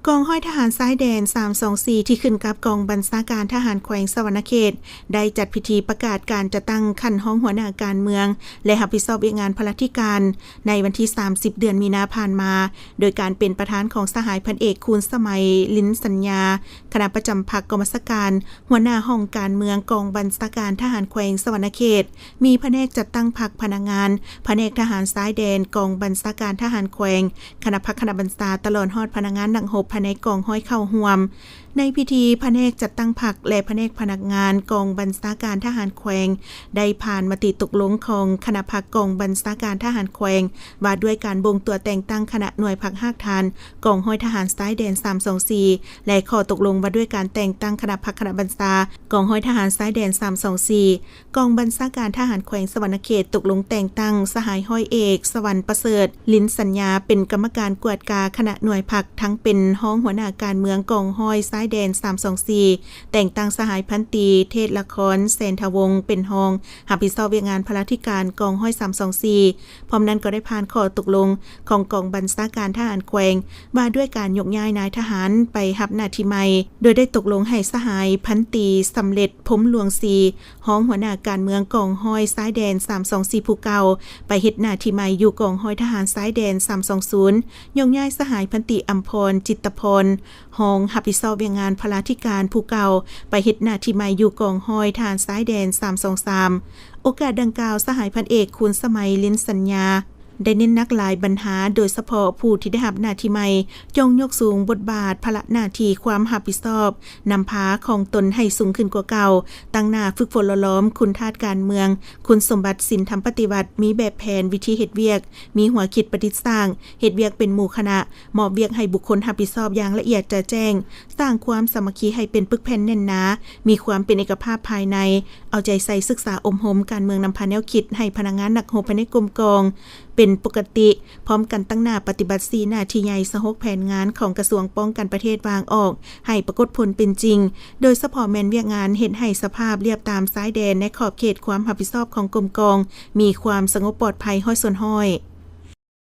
ກອງຮ້ອຍທະຫານຊາຍແດນສາມສອງສີ່ ທີ່ຂຶ້ນກັບກອງບັນຊາການທະຫານແຂວງສະຫວັນນະເຂດ ໄດ້ຈັດພິທີປະກາດການຈັດຕັ້ງຂັ້ນຮອງຫົວໜ້າການເມືອງ ແລະ ຮັບຜິດຊອບວຽກງານພະລາທິການ ໃນວັນທີສາມສິບ ເດືອນມີນາຜ່ານມາ, ໂດຍການເປັນປະທານຂອງສະຫາຍພັນເອກ ຄູນສະໄໝ ລິນສັນຍາ ຄະນະປະຈຳພັກກອງບັນຊາການ, ຫົວໜ້າຫ້ອງການເມືອງ ກອງບັນຊາການທະຫານແຂວງສະຫວັນນະເຂດ, ມີພະແນກຈັດຕັ້ງພັກພະນັກງານ, ພະແນກທະຫານຊາຍແດນ, ກອງບັນຊາການທະຫານແຂວງ, ຄະນະພັກຄະນະບັນຊາ, ຕະຫຼອດຮອດພະນັກງານນັກຮົບພາຍໃນກອງຮ້ອຍເຂົ້າຮ່ວມ. ໃນພິທີ, ພະແນກຈັດຕັ້ງພັກ ແລະ ພະແນກພະນັກງານກອງບັນຊາການທະຫານແຂວງ ໄດ້ຜ່ານມະຕິຕົກລົງຂອງຄະນະພັກກອງບັນຊາການທະຫານແຂວງ ວ່າດ້ວຍການບົ່ງຕົວແຕ່ງຕັ້ງຄະນະໜ່ວຍພັກຮາກຖານກອງຮ້ອຍທະຫານຊາຍແດນສາມສອງສີ່ ແລະ ຂໍ້ຕົກລົງວ່າດ້ວຍການແຕ່ງຕັ້ງຄະນະພັກຄະນະບັນຊາກອງຮ້ອຍທະຫານຊາຍແດນສາມສອງສີ່. ກອງບັນຊາການທະຫານແຂວງສະຫວັນນະເຂດຕົກລົງແຕ່ງຕັ້ງສະຫາຍຮ້ອຍເອກ ສະຫວັນປະເສີດ ລິນສັນຍາ ເປັນກຳມະການກວດກາຄະນະໜ່ວຍພັກ ທັງເປັນຮອງຫົວໜ້າການເມືອງກອງຮ້ອຍຊາຍແດນສາມສອງສີ່, ແຕ່ງຕັ້ງສະຫາຍພັນຕີ ເທດລະຄອນ ແສນທະວົງ ເປັນຮອງຮັບຜິດຊອບວຽກງານພະລາທິການກອງຮ້ອຍສາມສອງສີ່. ພ້ອມນັ້ນກໍໄດ້ຜ່ານຂໍ້ຕົກລົງຂອງກອງບັນຊາການທະຫານແຂວງ ວ່າດ້ວຍການຍົກຍ້າຍນາຍທະຫານໄປຮັບໜ້າທີ່ໃໝ່, ໂດຍໄດ້ຕົກລົງໃຫ້ສະຫາຍພັນຕີ ສຳເລັດ ພົມຫຼວງສີ ຮອງຫົວໜ້າການເມືອງກອງຮ້ອຍຊາຍແດນສາມສອງສີ່ຜູ້ເກົ່າ ໄປເຮັດໜ້າທີ່ໃໝ່ຢູ່ກອງຮ້ອຍທະຫານຊາຍແດນສາມສອງສູນ, ຍົກຍ້າຍສະຫາຍພັນຕີ ອຳພອນ ຈິດຕະພອນ ຮອງຮັບຜິດຊອບວຽກງານພະລາທິການຜູ້ເກົ່າ ໄປເຮັດໜ້າທີ່ໃໝ່ຢູ່ກອງຮ້ອຍທະຫານຊາຍແດນສາມສອງສາມ. ໂອກາດດັ່ງກ່າວ, ສະຫາຍພັນເອກ ຄູນສະໄໝ ລິນສັນຍາ ໄດ້ເນັ້ນໜັກຫຼາຍບັນຫາ, ໂດຍສະເພາະຜູ້ທີ່ໄດ້ຮັບໜ້າທີ່ໃໝ່ ຈົ່ງຍົກສູງບົດບາດ, ພາລະໜ້າທີ່, ຄວາມຮັບຜິດຊອບນຳພາຂອງຕົນໃຫ້ສູງຂຶ້ນກວ່າເກົ່າ, ຕັ້ງໜ້າຝຶກຝົນຫຼໍ່ຫຼອມຄຸນທາດການເມືອງ, ຄຸນສົມບັດສິນທຳປະຕິວັດ, ມີແບບແຜນວິທີເຮັດວຽກ, ມີຫົວຄິດປະດິດສ້າງ, ເຮັດວຽກເປັນໝູ່ຄະນະ, ມອບວຽກໃຫ້ບຸກຄົນຮັບຜິດຊອບຢ່າງລະອຽດຈະແຈ້ງ, ສ້າງຄວາມສາມັກຄີໃຫ້ເປັນປຶກແຜ່ນແໜ້ນໜາ, ມີຄວາມເປັນເອກະພາບພາຍໃນ, ເອົາໃຈໃສ່ສຶກສາອົບຮົມການເມືອງນຳພາແນວຄິດໃຫ້ພະນັກງານນັກຮົບພາຍໃນກົມກອງເປັນປົກກະຕິ, ພ້ອມກັນຕັ້ງໜ້າປະຕິບັດສີ່ໜ້າທີ່ໃຫຍ່ ຊາວຫົກແຜນງານຂອງກະຊວງປ້ອງກັນປະເທດວາງອອກໃຫ້ປາກົດຜົນເປັນຈິງ, ໂດຍສະເພາະແມ່ນວຽກງານເຮັດໃຫ້ສະພາບລຽບຕາມຊາຍແດນໃນຂອບເຂດຄວາມຮັບຜິດຊອບຂອງກົມກອງມີຄວາມສະຫງົບປອດໄພຮ້ອຍສ່ວນຮ້ອຍ.